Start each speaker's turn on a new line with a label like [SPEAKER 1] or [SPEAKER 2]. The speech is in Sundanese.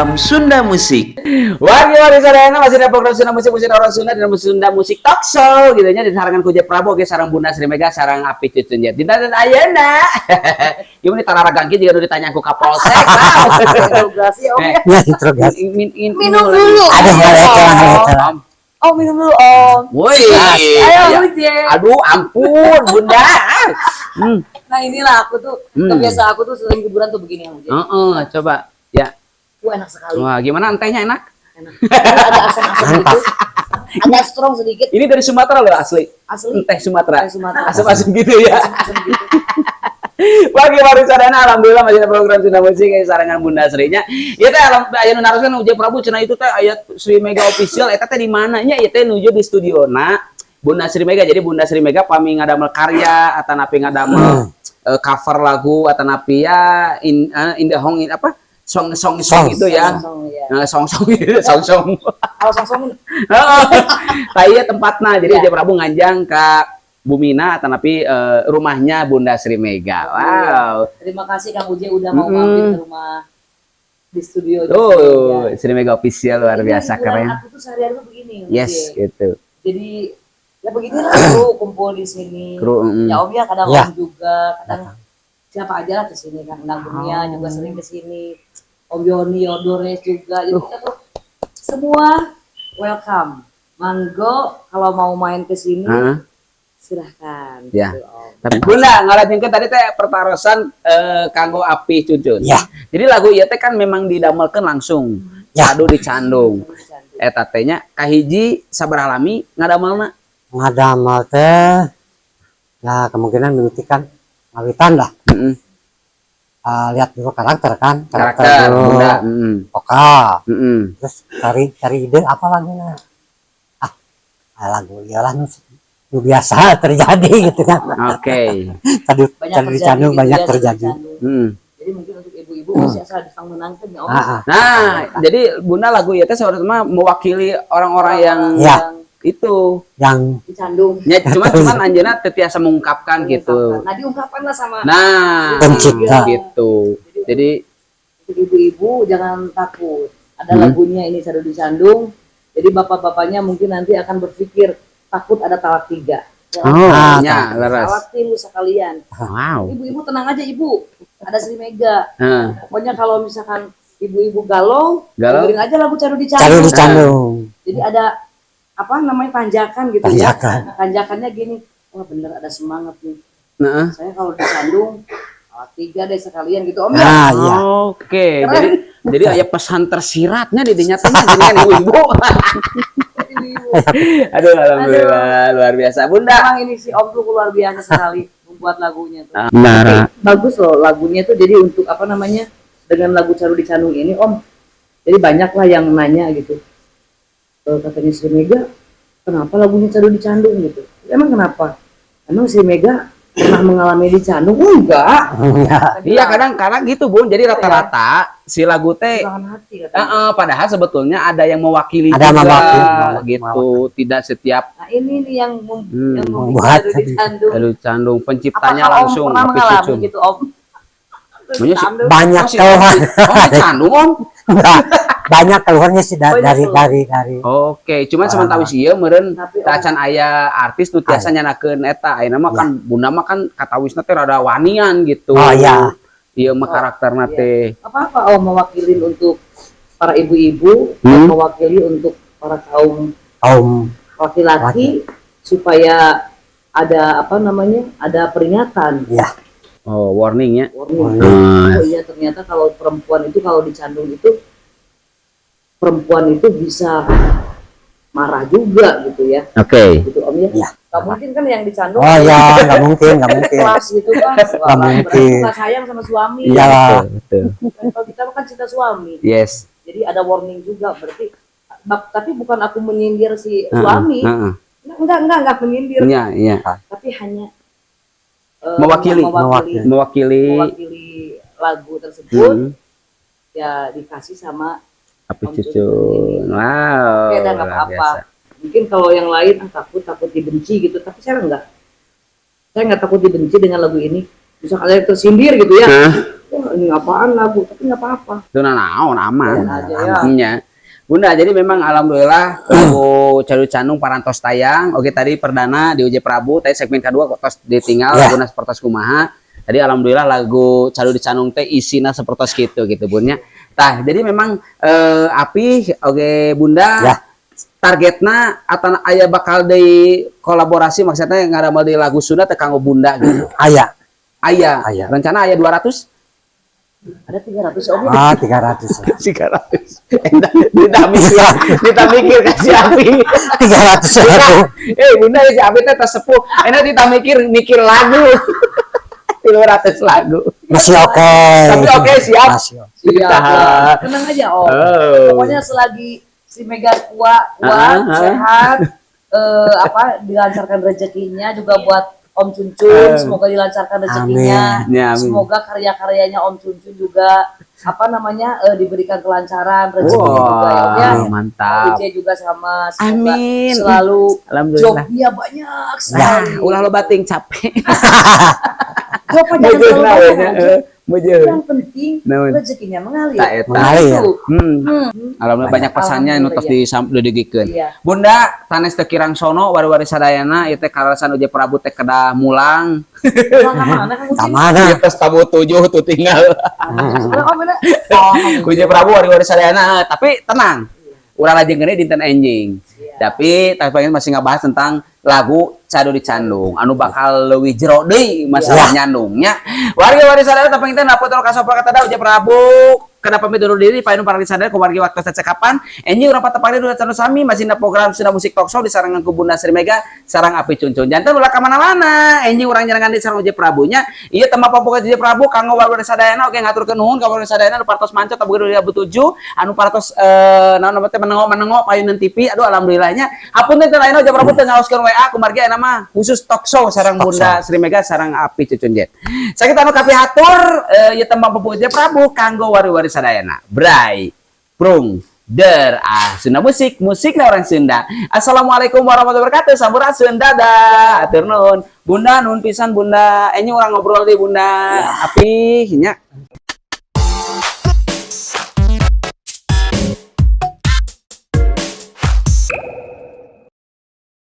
[SPEAKER 1] Program Sunda Musik.
[SPEAKER 2] Wargi-wargi sadayana, masih ada program Sunda Musik, musik orang Sunda dan Sunda Musik Talk Show gitu nya, disarangan ku Uje Prabu oge sareng Bunda Sri Mega sareng Api Cucun ya. Dinten ayeuna. Gimana tararagangki jika nu ditanya ku Kapolsek. Wow.
[SPEAKER 3] Interogasi, Om, ya.
[SPEAKER 4] Ya, interogasi.
[SPEAKER 3] Minum dulu.
[SPEAKER 4] Aduh,
[SPEAKER 3] Ayo,
[SPEAKER 4] boleh,
[SPEAKER 3] Om.
[SPEAKER 4] boleh.
[SPEAKER 3] Oh, minum dulu, Om.
[SPEAKER 2] Woi.
[SPEAKER 3] Ayo, Uje.
[SPEAKER 2] Aduh, ampun, Bunda.
[SPEAKER 3] Nah, inilah aku tuh, kebiasaan aku tuh sering liburan tuh begini, Om Uje.
[SPEAKER 2] Heeh, coba. Ya.
[SPEAKER 3] Wah, enak sekali.
[SPEAKER 2] Wah, gimana tehnya, enak?
[SPEAKER 3] Enak. Ini ada asam-asam
[SPEAKER 4] Mantap.
[SPEAKER 3] gitu. Agak strong sedikit.
[SPEAKER 2] Ini dari Sumatera loh asli.
[SPEAKER 3] Asli.
[SPEAKER 2] Teh Sumatera.
[SPEAKER 3] Teh Sumatera.
[SPEAKER 2] Asam-asam gitu ya.
[SPEAKER 3] Asam gitu.
[SPEAKER 2] Pagi wargi sadayana, alhamdulillah masih ada program Sunda Musik kayak sarengan Bunda Sri nya. Ieu teh alam aya nu naroskeun Uje Prabu cenah itu teh aya Sri Mega Official eta teh di mana nya? Ieu teh nuju di studiona Bunda Sri Mega. Jadi Bunda Sri Mega pami ngadamel karya atanapi ngadamel cover lagu atanapi ya in the hong in apa song song song
[SPEAKER 4] Song.
[SPEAKER 2] itu ya.
[SPEAKER 3] Song, ya.
[SPEAKER 2] Nah, song song gitu, song song.
[SPEAKER 3] Kalau song-song
[SPEAKER 2] Tah, ieu tempatna. Jadi
[SPEAKER 3] Iya.
[SPEAKER 2] Uje Prabu nganjang ka bumina atanapi rumahnya Bunda Sri Mega. Wow.
[SPEAKER 3] Terima kasih Kang Uje udah mau mampir ke rumah di studio.
[SPEAKER 2] Tuh, Sri Mega Official luar
[SPEAKER 3] Ini
[SPEAKER 2] biasa
[SPEAKER 3] hiburan
[SPEAKER 2] keren.
[SPEAKER 3] aku tuh sehari-hari tuh begini, Uje.
[SPEAKER 2] Yes, gitu.
[SPEAKER 3] Jadi ya beginilah kru kumpul di sini.
[SPEAKER 2] Kru,
[SPEAKER 3] Ya Om ya, kadang
[SPEAKER 4] Ya.
[SPEAKER 3] Om juga, kadang siapa aja lah ke sini kan. Nang Dunia juga sering ke sini. Om Yoni, Yodores juga. Jadi kita tuh semua welcome. Manggo kalau mau main ke sini silahkan.
[SPEAKER 2] Ya.
[SPEAKER 3] Gitu, Om.
[SPEAKER 2] Tapi Bunda ngalajengkeun tadi teh pertarosan kanggo Api Cucun.
[SPEAKER 4] Ya.
[SPEAKER 2] Jadi lagu ieu teh kan memang didamelkeun langsung.
[SPEAKER 4] Ya.
[SPEAKER 2] Cadu dicandung. Eta teh nya kahiji sabaraha lami ngadamelna?
[SPEAKER 4] Ngadamel teh ya kemungkinan mimitikan ngawitan lah. Ah, lihat dulu karakter kan, karakter,
[SPEAKER 2] Karakter
[SPEAKER 4] dulu,
[SPEAKER 2] Bunda.
[SPEAKER 4] Vokal, terus cari cari ide apa lagunya. Ah, lagu iyalah nu biasa terjadi gitu kan. Tadi
[SPEAKER 3] Banyak
[SPEAKER 4] tadi
[SPEAKER 3] terjadi
[SPEAKER 4] dicandung
[SPEAKER 3] gitu
[SPEAKER 4] banyak
[SPEAKER 3] ya,
[SPEAKER 4] terjadi.
[SPEAKER 3] dicandung. Jadi mungkin untuk ibu-ibu masih asal disang menangkan ya, Om.
[SPEAKER 4] Ah, ah.
[SPEAKER 2] Nah, jadi Bunda lagu ieu teh sebenarnya mah mewakili orang-orang yang
[SPEAKER 4] Ya.
[SPEAKER 2] itu.
[SPEAKER 4] Yang
[SPEAKER 3] dicandung.
[SPEAKER 2] Ya, cuman cuman anjeunna teu tiasa mengungkapkan gitu.
[SPEAKER 3] Nah, diungkapkan lah sama
[SPEAKER 2] Nah,
[SPEAKER 4] Pencipta.
[SPEAKER 2] gitu. Jadi
[SPEAKER 3] untuk ibu-ibu jangan takut. Ada lagunya ini Cadu Dicandung. Jadi bapak-bapaknya mungkin nanti akan berpikir takut ada talak tiga.
[SPEAKER 2] Oh,
[SPEAKER 4] Ah,
[SPEAKER 2] nya leres.
[SPEAKER 3] Talak tilu sekalian.
[SPEAKER 2] Wow.
[SPEAKER 3] Ibu-ibu tenang aja, Ibu. Ada Sri Mega.
[SPEAKER 2] Heeh.
[SPEAKER 3] Pokoknya kalau misalkan ibu-ibu galau,
[SPEAKER 2] Galau.
[SPEAKER 3] dengerin aja lagu Cadu
[SPEAKER 4] cari
[SPEAKER 3] Dicandung.
[SPEAKER 4] dicandung.
[SPEAKER 3] Jadi ada apa namanya, tanjakan gitu
[SPEAKER 4] Tanjakan.
[SPEAKER 3] ya. Tanjakannya gini, wah, bener ada semangat nih.
[SPEAKER 2] Heeh.
[SPEAKER 3] Saya kalau dicandung talak tiga deh sekalian gitu, Om, ya.
[SPEAKER 4] Nah, iya.
[SPEAKER 2] Oke,
[SPEAKER 3] Keren.
[SPEAKER 2] jadi aya pesan tersiratnya di dinya teh gini kan, ibu-ibu.
[SPEAKER 3] Ibu-ibu.
[SPEAKER 2] Aduh, alhamdulillah luar biasa. Bunda.
[SPEAKER 3] Memang ini si Om tuh luar biasa sekali membuat lagunya tuh.
[SPEAKER 2] Nah,
[SPEAKER 3] Tapi bagus loh lagunya tuh, jadi untuk apa namanya, dengan lagu Cadu Dicandung ini, Om. Jadi banyak lah yang nanya gitu. Katanya Sri Mega, kenapa lagunya Cadu Dicandung gitu? Emang kenapa? Emang Sri Mega pernah mengalami dicandung? Enggak.
[SPEAKER 4] Enggak.
[SPEAKER 2] Iya, kadang-kadang gitu, Bun. Jadi rata-rata si lagu teh
[SPEAKER 3] Kehilangan hati katanya.
[SPEAKER 2] Padahal sebetulnya ada yang mewakili
[SPEAKER 4] Ada
[SPEAKER 2] juga
[SPEAKER 4] mewakili,
[SPEAKER 2] gitu. Tidak setiap
[SPEAKER 3] Nah, ini nih yang yang
[SPEAKER 4] Membuat
[SPEAKER 3] membuat Cadu Dicandung.
[SPEAKER 2] Cadu Candung penciptanya
[SPEAKER 3] Apakah Om
[SPEAKER 2] langsung
[SPEAKER 3] pernah
[SPEAKER 2] Api
[SPEAKER 3] mengalami
[SPEAKER 2] Cucun.
[SPEAKER 3] gitu, Om?
[SPEAKER 2] Maksudnya
[SPEAKER 3] Dicandung.
[SPEAKER 4] Banyak
[SPEAKER 2] Oh, si
[SPEAKER 4] keluhan.
[SPEAKER 2] Oh, dicandung, Om.
[SPEAKER 4] Enggak. Banyak keluhannya sih
[SPEAKER 3] Banyak
[SPEAKER 4] dari
[SPEAKER 3] keluhan.
[SPEAKER 4] dari
[SPEAKER 2] Oke, cuman
[SPEAKER 4] Ah.
[SPEAKER 2] sementawis ieu meureun
[SPEAKER 3] Tapi, Om,
[SPEAKER 2] tacan aya artis nu tiasa nyandakeun eta. Ayeuna mah kan Bunda mah kan katawisna teh rada wanian gitu.
[SPEAKER 4] Oh, iya.
[SPEAKER 2] Ieu mah
[SPEAKER 3] Oh,
[SPEAKER 2] karakterna
[SPEAKER 3] iya.
[SPEAKER 2] teh.
[SPEAKER 3] Apa-apa Om mewakilin untuk para ibu-ibu, mewakili untuk para kaum
[SPEAKER 4] Kaum
[SPEAKER 3] laki-laki supaya ada apa namanya, ada peringatan,
[SPEAKER 4] ya.
[SPEAKER 2] Oh, warning ya.
[SPEAKER 3] warning.
[SPEAKER 2] Hmm.
[SPEAKER 3] Oh iya, ternyata kalau perempuan itu kalau dicandung itu perempuan itu bisa marah juga gitu ya,
[SPEAKER 2] Oke.
[SPEAKER 3] gitu, Om, ya.
[SPEAKER 4] Iya.
[SPEAKER 3] Gak mungkin kan yang dicandung
[SPEAKER 4] Oh ya, nggak mungkin, nggak mungkin.
[SPEAKER 3] kelas gitu kan. Wah,
[SPEAKER 4] Nggak
[SPEAKER 3] berarti
[SPEAKER 4] mungkin.
[SPEAKER 3] nggak sayang sama suami.
[SPEAKER 4] Iya.
[SPEAKER 2] Betul, betul.
[SPEAKER 3] Kan kalau kita kan cinta suami,
[SPEAKER 2] Yes.
[SPEAKER 3] jadi ada warning juga berarti. Tapi bukan aku menyindir si suami.
[SPEAKER 2] Heeh.
[SPEAKER 3] Enggak menyindir,
[SPEAKER 2] Iya.
[SPEAKER 3] tapi hanya
[SPEAKER 2] Mewakili.
[SPEAKER 3] mewakili,
[SPEAKER 2] Mewakili
[SPEAKER 3] mewakili lagu tersebut ya dikasih sama
[SPEAKER 2] Api
[SPEAKER 3] Om
[SPEAKER 2] Cucun. Wow.
[SPEAKER 3] Oke, dah, nggak
[SPEAKER 2] Luar
[SPEAKER 3] apa-apa.
[SPEAKER 2] biasa.
[SPEAKER 3] Mungkin kalau yang lain, ah, takut takut dibenci gitu, tapi saya enggak. Saya enggak takut dibenci dengan lagu ini. Bisa kalian tersindir gitu ya.
[SPEAKER 2] Hah?
[SPEAKER 3] Wah, Ini apaan lagu, tapi nggak apa-apa.
[SPEAKER 2] Itu naon, aman.
[SPEAKER 3] Aja ya.
[SPEAKER 2] Nya. Bunda, jadi memang alhamdulillah lagu Cadu Candung parantos tayang. Oke, tadi perdana di UJ Prabu, tadi segmen kedua kok tos ditinggal laguna sepertos kumaha. Tadi alhamdulillah lagu Cadu Dicandung teh isina sepertos gitu gitu, Bun, nya. Tah, jadi memang Api oke Bunda targetna atau aya bakal di kolaborasi, maksudnya ngaramel di lagu Sunda teh kanggo Bunda gitu?
[SPEAKER 4] Aya.
[SPEAKER 2] Aya.
[SPEAKER 4] Aya.
[SPEAKER 2] Rencana aya 200?
[SPEAKER 3] Ada 300, Om.
[SPEAKER 4] Ah, 300.
[SPEAKER 2] 300. Tidak mikir, tidak mikir ka si Api.
[SPEAKER 4] 300 lagu.
[SPEAKER 2] Eh, Bunda, si Api teh tos sepuh. Enak tidak mikir mikir lagu. 300 lagu.
[SPEAKER 4] Masih oke.
[SPEAKER 2] Tapi oke, siap.
[SPEAKER 4] Masih oke.
[SPEAKER 3] Siap.
[SPEAKER 2] Tah.
[SPEAKER 3] Tenang aja, Om.
[SPEAKER 2] Oh.
[SPEAKER 3] Pokoknya selagi si Mega kuat, kuat, sehat, apa, dilancarkan rezekinya juga buat Om Cuncun, semoga dilancarkan rezekinya.
[SPEAKER 4] Amin.
[SPEAKER 2] Ya, amin.
[SPEAKER 3] Semoga karya-karyanya Om Cuncun juga apa namanya diberikan kelancaran rezekinya juga ya, Om ya.
[SPEAKER 2] Wah, mantap.
[SPEAKER 3] UJ juga sama, semoga
[SPEAKER 2] Amin.
[SPEAKER 3] selalu
[SPEAKER 2] Alhamdulillah.
[SPEAKER 3] jobnya banyak
[SPEAKER 2] Nah,
[SPEAKER 3] sekali.
[SPEAKER 2] ulah loba ting, capek.
[SPEAKER 3] Job jangan terlalu banyak, Om.
[SPEAKER 2] Mujur.
[SPEAKER 3] Yang penting
[SPEAKER 2] Naon?
[SPEAKER 3] rezekinya mengalir.
[SPEAKER 2] Tah, eta.
[SPEAKER 4] Mengalir.
[SPEAKER 3] Itu.
[SPEAKER 2] Alhamdulillah banyak pesannya nu tos didugikeun. Bunda sanes teu kirang sono, wari-wari sadayana, ieu teh kalasan Uj Prabu teh kedah mulang.
[SPEAKER 3] Pulang ke mana, Kang Ucin?
[SPEAKER 4] Kamana?
[SPEAKER 2] Ieu tos tabuh tujuh tuh tinggal.
[SPEAKER 3] Sebenarnya Om ini. Oh,
[SPEAKER 2] Uj Prabu, wari-wari sadayana, tapi tenang. Urang lajeng gede dinten enjing. Tapi pengen masih ngebahas tentang lagu Cadu Dicandung anu bakal leuwih jero deui masalah nyandungnya. Warga-wargi sadayana, tapi kita dapat kasopra kata Uj Prabu kedah pamit undur diri payun para sadaya ku wargi waktu cekapan. Enjing urang patepang deui dina sami masih dina program Sunda Musik Talk Show disarengan ku Bunda Sri Mega sareng Api Cuncun. Janten ulah ka mana-mana. Enjing urang nyarengan di sareng Uj Prabunya. Ieu tema pampokan Uj Prabu kanggo warga sadayana oge ngaturkeun nuhun ka warga sadayana anu parantos mancot tabuh 2007, anu parantos naon namanya teh menengo-menengo payunan TV. Aduh, alhamdulillahnya. Hapunten teh lain, Uj Prabu teh ngaoskeun WA kumargi ayeuna mah khusus talk show sareng
[SPEAKER 4] Talk
[SPEAKER 2] Bunda Sri Mega sareng Api Cucun Jet. Sakit anu kapihatur ieu tembang pampokan Uj Prabu kanggo wari-wari sadayana. Bray, prung, der, ah, Sunda musik, musiknya orang Sunda. Assalamualaikum warahmatullahi wabarakatuh. Sampurasun, dadah. Atur nuhun. Bunda, nuhun pisan, Bunda. Ini urang ngobrol di Bunda. Api, nya.